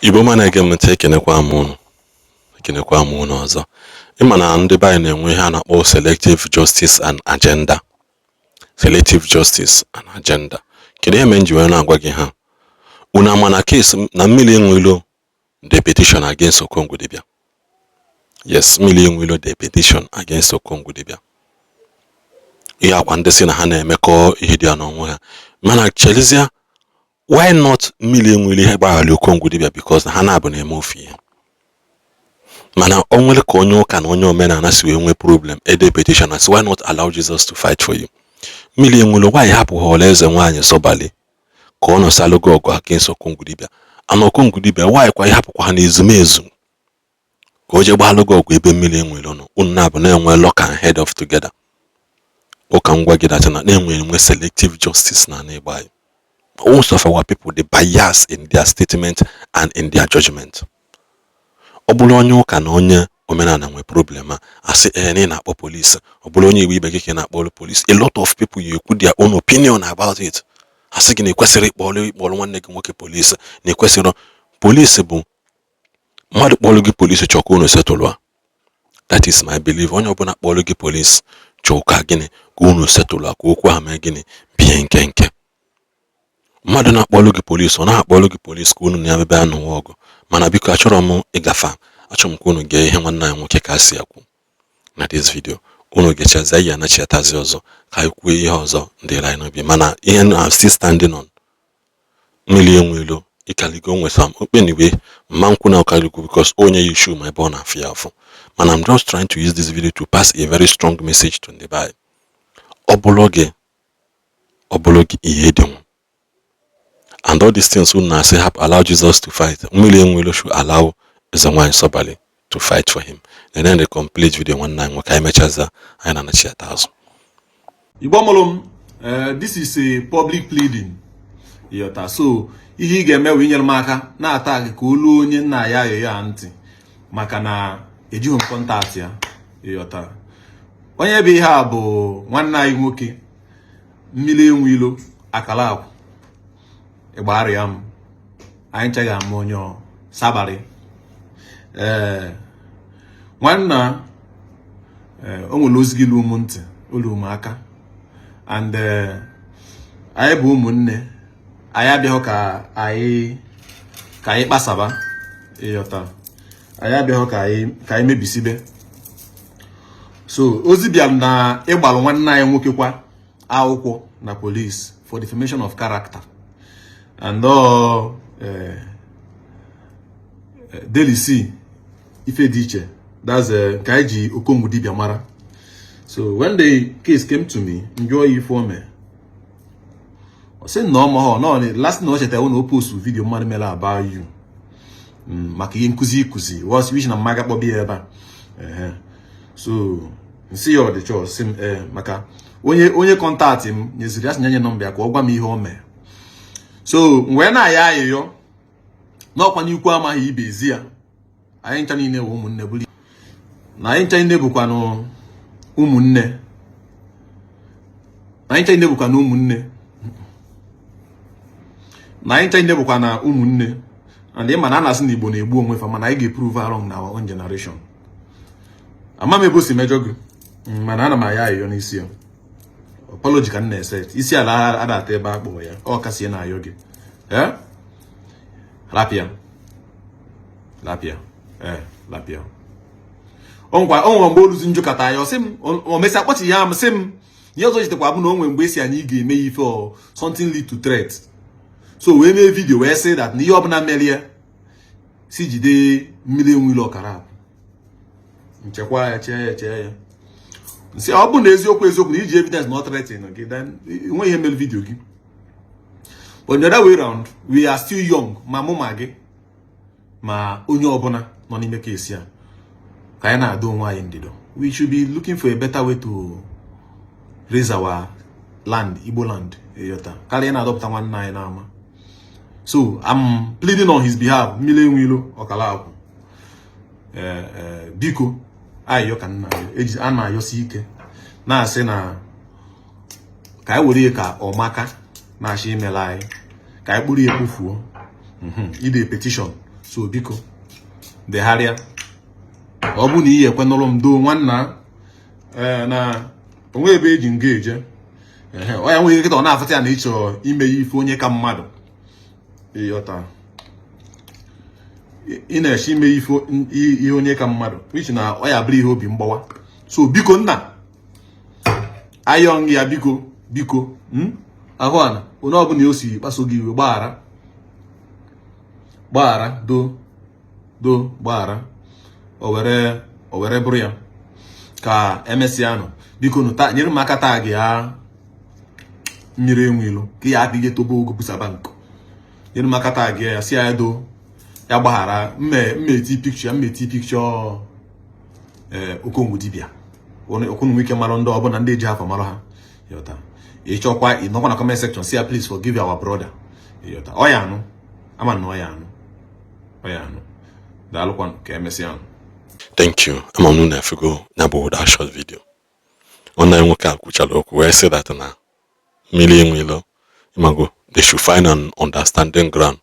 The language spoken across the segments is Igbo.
Igbo ọma na-ege m ntị, ekenekwa m unu, ekenekwa m unu ọzọ. Ịma na ndị be anyị na-enwe ihe a na-akpọ selective justice and agenda. Selective justice and agenda. Kedu ihe mere m ji wee na-agwa gị ha? Unu ama na case na Mmiri Enweilo, the petition against Okongwu Dibia? Yes, Mmiri Enweilo, the petition against Okongwu Dibia. Ihe akwa ndị si na ha na-emekọ ihe dị ya n'onwe ha, mana chelizie, why not Mmiri Enweilo ihe gbaghara Okongwu Dibia? Because na ha na-abụ na-eme ofu ihe. Mana o nwere ka onye ụka na onye omenala si wee nwee problem, ede petition, asị, why not allow Jesus to fight for you? Mmiri Enweilo, why hapụ họrọ eze nwaanyị Sọbalị ka ọ nọsalụ gị ọgụ against Okongwu Dibia? Ana Okongwu Dibia, why kwa ịhapụkwa ha n'ezumezu ka o jee gbaalụ gị ọgụ ebe Mmiri Enweilo nọ? Unu na-abụ na-enwe lock and head off together. Ụka ngwa gị data na na-enwe enwe selective justice na ala Igbo anyị. Most of our people dey bias in their statement and in their judgment. Ọ bụrụ onye ụka na onye omenala nwee problem, a asị, ee, na ị na-akpọ polisi. Ọ bụrụ onye Igbo ibe gị ka ị na-akpọrọ polisi, a lot of people, you ekwu their own opinion about it, asị gị na ekwesịrị ịkpọrọ nwanne gị nwoke polisi, na ekwesịrị. Polisi bụ mmadụ kpọrọ gị polisi chọọ ka unu setụlụ a. That is my belief. Onye ọbụla kpọrọ gị polisi chọọ ka gịnị? Ka unu setụlụ a, ka okwu ahụ mee gịnị? Bie nkenke. Mmadụ na-akpọrọ gị polisi, ọ na-akpọrọ gị polisi ka unu na ya ebe anụwa ọgụ. Mana biko, achọrọ m ịgafe, achọrọ m ka unu gee ihe nwanne anyị nwoke ka si ekwu na this video. Unu gechazie ya, anachiatazi ọzọ ka anyị kwuo ihe ọzọ ndị anyị n'obi. Mana ihe na still standing on Mmiri Enweilo, ịkaligo nwesa okpeniwe mma nkwụ na ọkaligo, because onye ya issue ma ebe ọ na-afụ ya afụ. Mana I'm just trying to use this video to pass a very strong message to ndị be anyị. Ọ bụrụ gị, ọ bụrụ gị, ihe dị nwu and all these things unu na-asị hapụ, allow Jesus to fight. Mmiri Enweilo should allow eze nwaanyị Sọbalị to fight for him. And then the complete video, nwanne anyị nwoke, anyị mechaza, anyị na-anachiata azụ. Igbo mụrụ m, this is a public pleading, ịghọta? So ihe ị ga-eme wee nyere m aka na-ata gị ka olu onye nna ya ayọ ya ntị, maka na ejighị m contact ya, ịghọta? Onye bụ ihe a bụ nwanne anyị nwoke, Mmiri Enweilo akala akwụ ịgbarịa m. Anyị nchaghị ama onye ọ sabarị. Ee, nwanna, ee, o nwere ozi gị lu m ntị, olu m aka, and anyị bụ ụmụnne. Anyị abịaghị ka anyị kpasaba, ịghọta? Anyị abịaghị ka anyị mebisibe. So ozi bịara na ịgbalụ nwanne anyị nwoke kwa akwụkwọ na police for defamation of character and Delisi ife dị iche, that's nke anyị ji Okongwu Dibia mara. So when the case came to me, njụọ ya ife o mee, ọ sị na ọ ma nọ last na o chetara na o post video mmadụ mere about you, maka ihe nkụzi ịkụzi was which na mmaga kpọbi ya ebe a. Ehe, so nsị ya ọ dị chọọ sị m ee, maka onye contact m nyeziri ya sị nye nọmba ya ka ọ gwa m ihe o mee. So m wee na-aya ayịyọ n'ọkwa n'ikwu amaghị ibe ezi ya. Anyị ncha niile bụ ụmụnne, bụrụ na anyị ncha niile bụkwanụ ụmụnne, na anyị ncha niile bụkwa na ụmụnne, na anyị ncha niile bụkwa na ụmụnne. And ị ma na a na-asị na Igbo na-egbu onwe fa, mana anyị ga-eprove wrong na our own generation. Ama m ebe o si mejọ gị, mana ana m aya ayịyọ n'isi ya. Apology ka m na-ese isi ala adata ebe a kpọọ ya. Ọ kasị na-ayọ gị, ee, lapịa, lapịa, ee, lapịa. O nkwa o nwere mgbe oluzi njụkọta ya, ọ sị m o mesịa kpọchi ya m, sị m ihe ọzọ jitekwa bụ na o nwere mgbe esi anyị ga-eme ya ife or something lead to threat. So wee mee video wee sị that na ihe ọbụla merie si jide Mmiri Enweilo ọkara akwụ nchekwa ya, chee ya, chee ya. Nsị ọ bụ na eziokwu, eziokwu na iji evidence na ọ threaten gị, then nwe ihe mere video gị. But the other way round, we are still young, ma mụ ma gị ma onye ọbụla nọ n'ime case a, ka anyị na-adọ onwe anyị ndido. We should be looking for a better way to raise our land, Igbo land, ịghọta? Karịa na-adọpụta nwanne anyị n'ama. So I'm pleading on his behalf. Mmiri Enweilo ọkala akwụ, ee, biko, ayọ ka nna eji a na-ayọsi ike na-asị na ka anyị were ya ka ọmaka na-achọ imela anyị, ka anyị kpụrụ ya kpofuo. Ide petition So biko, degharịa. Ọ bụ na iyi ekwe nụrụ m, doo nwanna. Ee, na onwe ebe eji nga eje. Ehe, ọ ya nwere kịta ọ na-afụta ya na ịchọ ime ya ife onye ka mmadụ. Ịghọta, ị na-eche ime ife ihe onye ka mmadụ, which na ọ ya bụrụ ihe obi mgbawa. So biko nna, ayọ ya, biko, biko, ahụ ana onye ọbụla o si kpaso gị iwe, gbaghara, gbaghara, do do, gbaghara. O were bụrụ ya ka emesịa nụ. Biko nụ, taa nyere m aka taa gị ya mmiri enwe ilo ka ya aka ije tobe ogo busaba nkụ. Nyere m aka taa gị ya, si ya do, ya gbaghara. Mmeti picture, mmeti picture. Ee, Okongwu dibịa okwu nwe ike mara ndị ọbụla ndị eji afọ mara ha. Ịghọta, ịchọkwa ịnọkwa na comment section, si ya, "Please forgive our brother." Ịghọta, ọ ya anụ ama na ọ ya anụ, ọ ya anụ. Daalụkwanụ, ka emesịa nụ. Thank you. Ama m na efugo ya bụ that short video. Nwanne anyị nwoke a kwuchara okwu wee sị that na mmiri enwe ilo, ịmago, they should find an understanding ground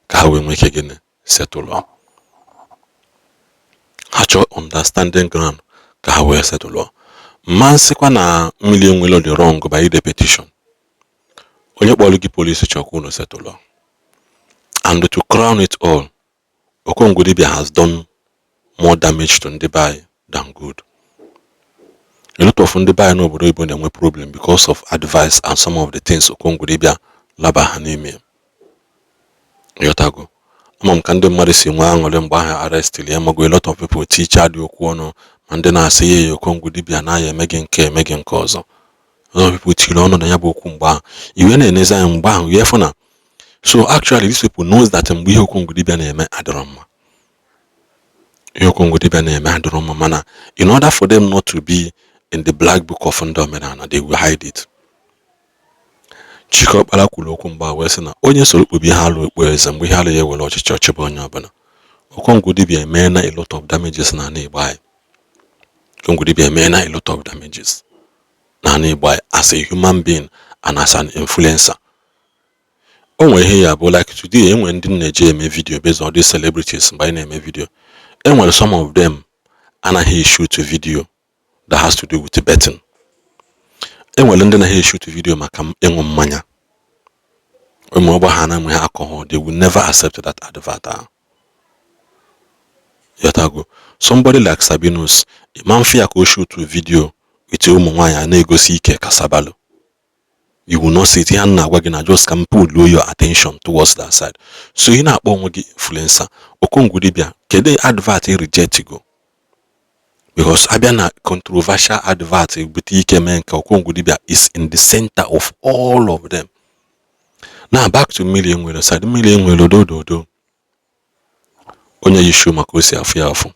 ka ha wee nwee ike gịnị settle up. Ha chọọ understanding ground ka ha wee settle up. Mma nsịkwa na mmiri enwe ilo dị wrong by ide petition. Onye kpọrọ gị polisi chọkwa unu settle up. And to crown it all, Okongwu dibia has done more damage to ndị be anyị than good. A lot of ndị be anyị n'obodo oyibo na-enwe problem because of advice and some of the things Okongwu dibia laba ha n'ime. Ịghọtago, ama m ka ndị mmadụ si nwee aṅụrị mgbe ahụ arrestili ya. Mago, a lot of people ticha dị okwu ọnụ, ma ndị na-asị ya ya Okongwu dibia na ya eme gị nke, eme gị nke ọzọ. A lot of people tiri ọnụ na ya bụ okwu mgbe ahụ. Iwe na-enezi anyị mgbe ahụ wee fụ na so actually these people knows that mgbe ihe Okongwu dibia na-eme adịrọ mma, ihe Okongwu dibia na-eme adịrọ mma, mana in order for them not to be in the black book of ndị omenala, they will hide it. Chike Ọkpara kwuru okwu mgbe a wee sị na onye soro kpube ihe alụ ekpu eze mgbe ihe alụ ya ewere ọchịchị ọchịbụ onye ọbụla. Okongwu dibia emeela a lot of damages n'ala Igbo anyị. Okongwu dibia emeela a lot of damages n'ala Igbo anyị as a human being and as an influencer. O nwere ihe ya bụ like today, enwere ndị na-eji eme video based on these celebrities. Mgbe anyị na-eme video, enwere some of them anaghị shoot video that has to do with betting. Enwere ndị naghị shoot video maka ịṅụ mmanya. Ụmụ ọgba ha na-enweghị alcohol, they will never accept that advert ahụ. Yotago, somebody like Sabinus, ịma mfe ya ka o shoot video with ụmụ nwaanyị a na-egosi ike kasabalo. You will not see it. Ihe a na-agwa gị na just ka m pull your attention towards that side. So ị na-akpọ onwe gị influencer, Okongwu dibia, kedu advert ị reject go? Because abịa na controversial advert bute ike mee nke Okongwu dibia is in the center of all of them. Now back to mmiri enwere side, mmiri enwere odododo onye yi shoe maka o si afụ ya afụ.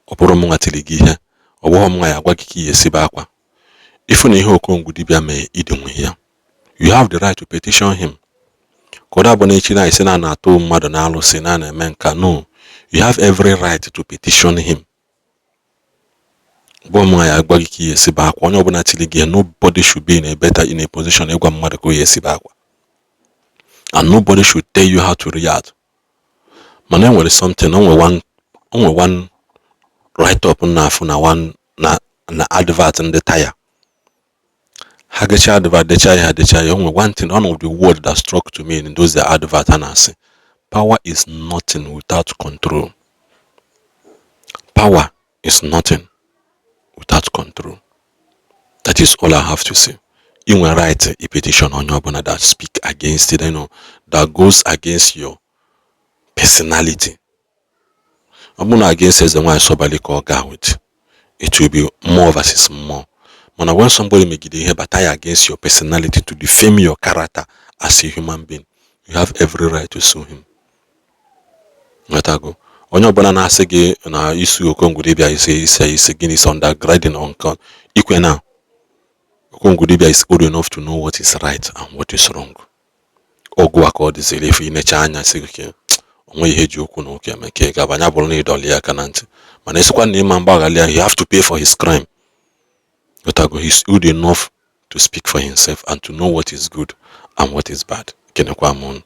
Ọ bụrụ m nwa tiri gị ihe, ọ bụghị m nwa ya agwa gị ka ị esibe akwa. Ifu na ihe Okongwu dibia mee idinwe ya, you have the right to petition him. Ka ọ dabụ na echi na isi na na-atụ mmadụ na alụsị na na-eme nka. No, you have every right to petition him. Gwa m ya agwa gị ka ị esibe akwa. Onye ọbụla tiri gị ihe, nobody should be in a better in a position ịgwa mmadụ ka o ya esibe akwa, and nobody should tell you how to react. Mana enwere something, o nwere one write up na-afụ na one na advert ndị taya ha gecha advert, decha ya, decha ya. O nwere one thing, one of the word that struck to me in those their advert, ha na-asị, "Power is nothing without control." Power is nothing without control. That is all I have to say. Ị nwere right i petition onye ọbụla that speak against it, that goes against your personality. Ọ bụrụ na against eze nwaanyị Sobali ka ọ gaa with it, will be more versus more. Mana when somebody megide ihe bata ya against your personality, to defame your character as a human being, you have every right to sue him. Nghọtago, onye ọbụla na-asị gị na isi Okongwu dibia ise ise ise gịnị is undergrading on ikwe na Okongwu dibia is old enough to know what is right and what is wrong. Ọgụ a ka ọ dịziri efu inecha anya sị gị onwe ihe ji okwu na ụka eme ka ị gaba anya bụrụ na ịdọli ya aka na ntị, mana ịsịkwa na ịma mgbaghara ya, you have to pay for his crime. Nghọtago, he is old enough to speak for himself and to know what is good and what is bad. Kenekwa m unu.